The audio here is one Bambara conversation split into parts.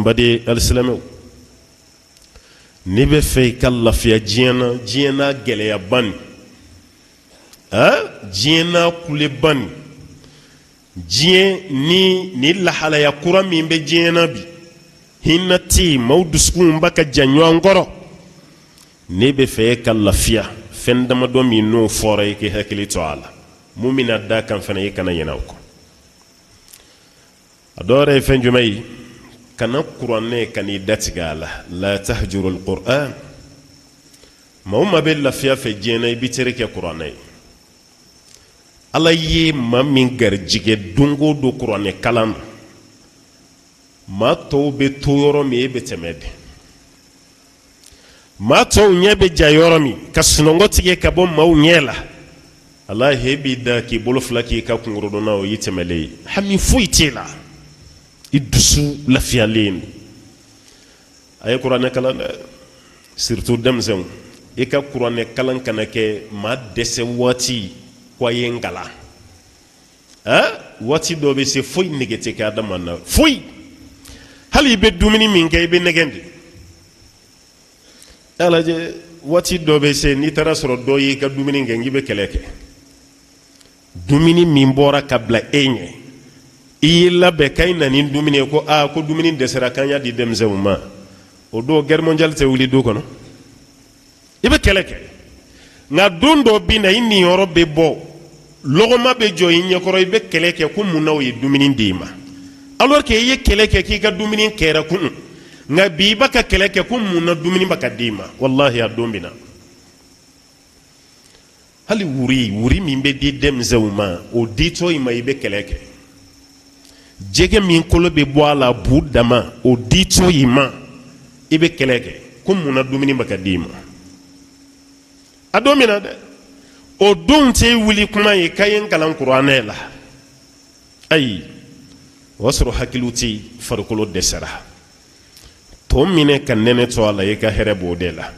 An baden alisilamɛw, n'i bɛ fɛ i ka lafiya diɲɛ na, diɲɛ n'a gɛlɛyaba nin, diɲɛ n'a kuleba nin, diɲɛ ni ni lahalaya kura min bɛ diɲɛ na bi, hinɛ tɛ yen, maaw dusukun bɛ ka ja ɲɔgɔn kɔrɔ, n'i bɛ fɛ e ka lafiya, fɛn damadɔ min n'o fɔra, i k'i hakili to a la. Mun bɛna da kan fana, i kana ɲinɛ o kɔ. A dɔ wɛrɛ ye fɛn jumɛn ye? Kana kuranɛ, kan'i datigɛ a la. La tahjuru alquran. Maa o maa bɛ lafiya fɛ diɲɛ na, i b'i teri kɛ kuranɛ ye. Ala ye maa min garijɛgɛ don o don kuranɛ kalan na, maa tɔw bɛ to yɔrɔ min, e bɛ tɛmɛ de. Maa tɔw ɲɛ bɛ ja yɔrɔ min, ka sunɔgɔ tigɛ ka bɔ maaw ɲɛ la, alahi, e b'i da k'i bolo fila k'i ka kungorodonna, o y'i tɛmɛlen ye. Hami foyi t'e la, i dusu lafiyalen don. A ye kuranɛ kalan dɛ, surtout denmisɛnw. I ka kuranɛ kalan kana kɛ maa dɛsɛ waati ko a ye n kalan. Waati dɔ bɛ se, foyi nege tɛ kɛ adama na, foyi. Hali i bɛ dumuni min kɛ, i bɛ nɛgɛn de. A lajɛ, waati dɔ bɛ se, n'i taara sɔrɔ dɔ y'i ka dumuni kɛ, k'i bɛ kɛlɛ kɛ. Dumuni min bɔra ka bila e ɲɛ, i y'i labɛn k'a na ni dumuni ye, ko aa, ko dumuni dɛsɛra, k'an y'a di denmisɛnw ma, o don guerre mondiale tɛ wuli du kɔnɔ, i bɛ kɛlɛ kɛ. Nka don dɔ bɛ na, i niyɔrɔ bɛ bɔ, lɔgɔma bɛ jɔ i ɲɛkɔrɔ, i bɛ kɛlɛ kɛ ko mun na o ye dumuni di i ma, alors que i ye kɛlɛ kɛ k'i ka dumuni kɛra kunun. Nka bi, i b'a ka kɛlɛ kɛ ko mun na dumuni bɛ ka di i ma. Walahi, a don bɛ na. Hali wuri, wuri min bɛ di denmisɛnw ma, o ditɔ i ma, i bɛ kɛlɛ kɛ. Jɛgɛ min kolo bɛ bɔ a la bu dama, o ditɔ i ma, i bɛ kɛlɛ kɛ ko mun na dumuni bɛ ka di i ma. A don min na dɛ, o don tɛ wuli kuma ye k'a ye n kalan kuranɛ la. Ayi, o y'a sɔrɔ hakiliw tɛ yen, farikolo dɛsɛra. Tɔ minɛ ka nɛnɛ to a la, i ka hɛrɛ b'o de la.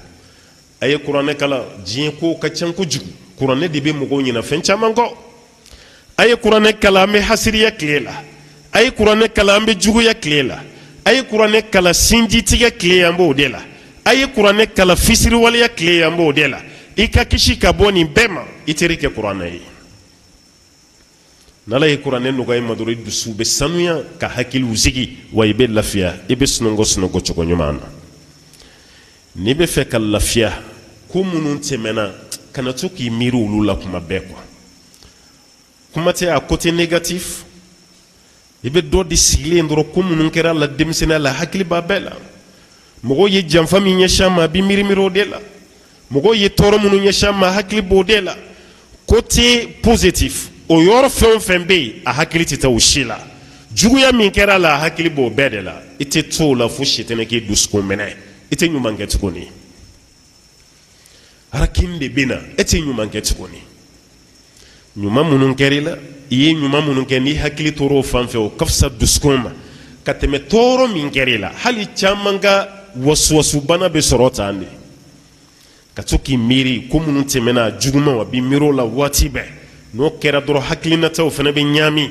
A ye kuranɛ kalan. Diɲɛ ko ka ca kojugu, kuranɛ de bɛ mɔgɔw ɲinɛ fɛn caman kɔ. A ye kuranɛ kalan, an bɛ hasiriya tile la. A ye kuranɛ kalan, an bɛ juguya tile la. A ye kuranɛ kalan, sinjitigɛ tile, an b'o de la. A ye kuranɛ kalan, fisiriwaleya tile, an b'o de la. I ka kisi ka bɔ nin bɛɛ ma, i teri kɛ kuranɛ ye. N'Ala ye kuranɛ nɔgɔya i ma dɔrɔn, i dusu bɛ sanuya ka hakiliw sigi, wa i bɛ lafiya, i bɛ sunɔgɔ sunɔgɔ cogo ɲuman na. N'i bɛ fɛ ka lafiya, ko minnu tɛmɛna, kana to k'i miiri olu la kuma bɛɛ quoi. Kuma tɛ a côté négatif. I bɛ dɔ de sigilen dɔrɔn, ko minnu kɛra a la denmisɛnninya la, hakili b'a bɛɛ la. Mɔgɔw ye janfa min ɲɛsin a ma, a bɛ miiri miiri o de la. Mɔgɔw ye tɔɔrɔ minnu ɲɛsin a ma, hakili b'o de la. Côté positif, o yɔrɔ fɛn o fɛn bɛ yen, a hakili tɛ taa o si la. Juguya min kɛra a la, a hakili b'o bɛɛ de la. I tɛ to o la fo sitanɛ k'i dusukun minɛ, i tɛ ɲuman kɛ tuguni. Rancune de bɛ na, e tɛ ɲuman kɛ tuguni. Ɲuman minnu kɛra i la, i ye ɲuman minnu kɛ, n'i hakili tora o fan fɛ, o ka fisa dusukun ma ka tɛmɛ tɔɔrɔ min kɛra i la. Hali caman ka wasuwasubana bɛ sɔrɔ tan de, ka to k'i miiri ko minnu tɛmɛna juguman, a b'i miiri o la waati bɛɛ. N'o kɛra dɔrɔn, hakilinataw fana bɛ ɲaami.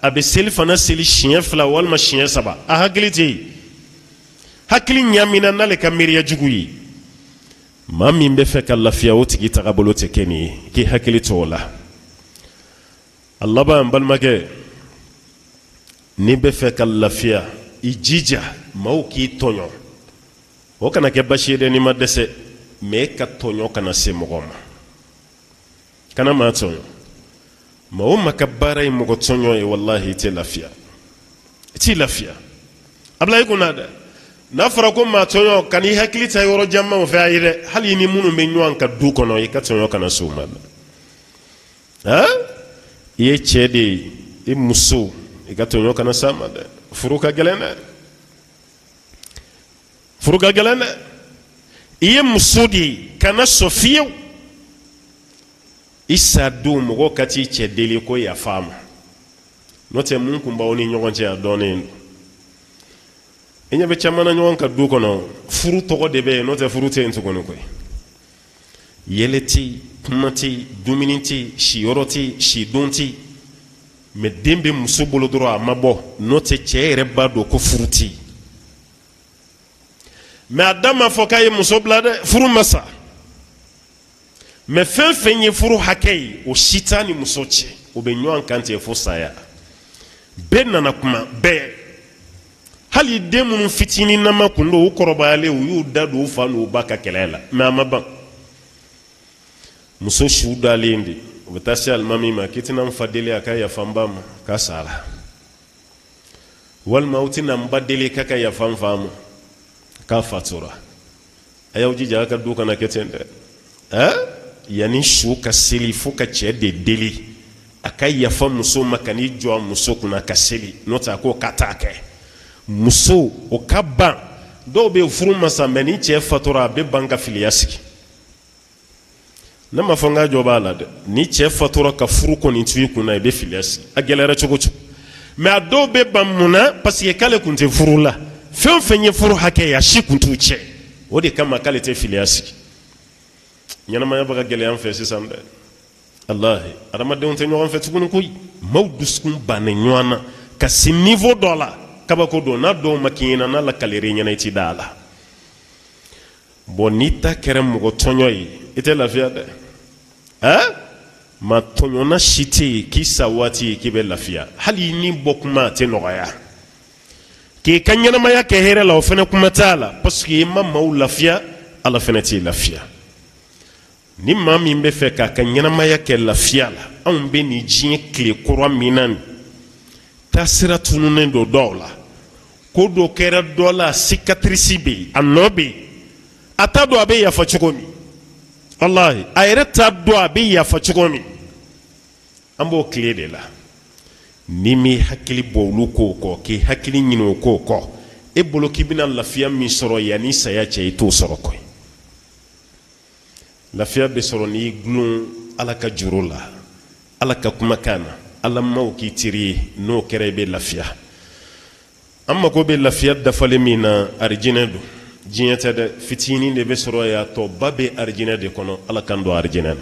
A bɛ seli fana seli siɲɛ fila walima siɲɛ saba, a hakili tɛ yen. Hakili ɲaamina n'ale ka miiriya jugu ye. Maa min bɛ fɛ ka lafiya, o tigi tagabolo tɛ kɛ nin ye. K'i hakili to o la. A laban, balimakɛ, n'i bɛ fɛ ka lafiya, i jija maaw k'i tɔɲɔ, o kana kɛ basi ye dɛ. N'i ma dɛsɛ, mais e ka tɔɲɔ kana se mɔgɔ ma. Kana maa tɔɲɔ. Maa o maa ka baara ye mɔgɔ tɔɲɔ ye, walahi, i tɛ lafiya, i t'i lafiya. A bila i kunna dɛ, n'a fɔra ko maa tɔɲɔ, kan'i hakili ta yɔrɔ janmanw fɛ. A ye dɛ, hali ni minnu bɛ ɲɔgɔn kan du kɔnɔ, i ka tɔɲɔ kana se u ma dɛ. I ye cɛ de ye, i muso, i ka tɔɲɔ kana s'a ma dɛ. Furu ka gɛlɛn dɛ, furu ka gɛlɛn dɛ. I ye muso de ye, kana sɔn fiyewu i sa don mɔgɔw ka t'i cɛ deli ko yafa a ma. N'o tɛ, mun kun b'aw ni ɲɔgɔn cɛ, a dɔnnen don. I ɲɛ bɛ caman na ɲɔgɔn ka du kɔnɔ, furu tɔgɔ de bɛ yen, n'o tɛ furu tɛ yen tuguni koyi. Yɛlɛ tɛ yen, kuma tɛ yen, dumuni tɛ yen, siyɔrɔ tɛ yen, sidon tɛ yen. Mais den bɛ muso bolo dɔrɔn, a ma bɔ, n'o tɛ cɛ yɛrɛ b'a dɔn ko furu tɛ yen. Mais a da ma fɔ k'a ye muso bila dɛ, furu ma sa. Mais fɛn fɛn ye furu hakɛ ye, o si t'a ni muso cɛ. O bɛ ɲɔgɔn kan ten fo saya. Bɛɛ nana kuma bɛɛ, hali den minnu fitinin nama kun don, u kɔrɔbayalen, u y'u da don u fa n'u ba ka kɛlɛ la. Mais a ma ban, muso su dalen de, u bɛ taa se alimami ma k'i tɛna n fa deli a ka yafa n ba ma k'a sara, walima aw tɛna n ba deli k'a ka yafa n fa ma k'a fatura. A y'aw jija a ka du kana kɛ ten dɛ. Ɛ, yanni su ka seli, fo ka cɛ de deli a ka yafa muso ma, ka n'i jɔ a muso kunna ka seli, n'o tɛ a ko k'a t'a kɛ. Muso o ka ban. Dɔw bɛ furu ma sa, mais ni cɛ fatura, a bɛ ban ka filiya sigi. Ne ma fɔ n ka jɔ b'a la dɛ. Ni cɛ fatura ka furu kɔni to i kunna, i bɛ filiya sigi, a gɛlɛyara cogo cogo. Mais a dɔw bɛ ban. Mun na? Parce que k'ale tun tɛ furu la, fɛn o fɛn ye furu hakɛ ye, a si tun t'u cɛ. O de kama k'ale tɛ filiya sigi. Ɲɛnamaya bɛ ka gɛlɛya an fɛ sisan dɛ. Alahi, adamadenw tɛ ɲɔgɔn fɛ tuguni koyi. Maaw dusukun bannen ɲɔgɔn na ka se niveau dɔ la, kabako don. N'a dɔw ma k'i ɲɛna, n'a lakalera i ɲɛna, i ti da a la. Bon, n'i ta kɛra mɔgɔ tɔɲɔ ye, i tɛ lafiya dɛ. Ɛ, maa tɔɲɔna si tɛ yen k'i sa waati k'i bɛ lafiya. Hali ni bɔ kuma a tɛ nɔgɔya k'i ka ɲɛnamaya kɛ hɛrɛ la, o fana kuma t'a la, parce que i ma maaw lafiya, Ala fana t'i lafiya. Ni maa min bɛ fɛ k'a ka ɲɛnamaya kɛ lafiya la, anw bɛ nin diɲɛ tile kura min na nin, taasira tununnen don dɔw la. Ko dɔ kɛra dɔ la, cicatrice bɛ yen, a nɔ bɛ yen, a t'a dɔn a bɛ yafa cogo min. Walahi, a yɛrɛ t'a dɔn a bɛ yafa cogo min. An b'o tile de la. N'i m'i hakili bɔ olu kow kɔ, k'i hakili ɲini o kow kɔ, e bolo k'i bɛna lafiya min sɔrɔ yanni saya cɛ, i t'o sɔrɔ koyi. Lafiya bɛ sɔrɔ n'i gulon Ala ka juru la, Ala ka kumakan na, Ala maaw k'i teri ye. N'o kɛra, i bɛ lafiya. An mako bɛ lafiya dafalen min na, arijinɛ don, diɲɛ tɛ dɛ. Fitinin de bɛ sɔrɔ yan, tɔba bɛ arijinɛ de kɔnɔ. Ala k'an don arijinɛ na.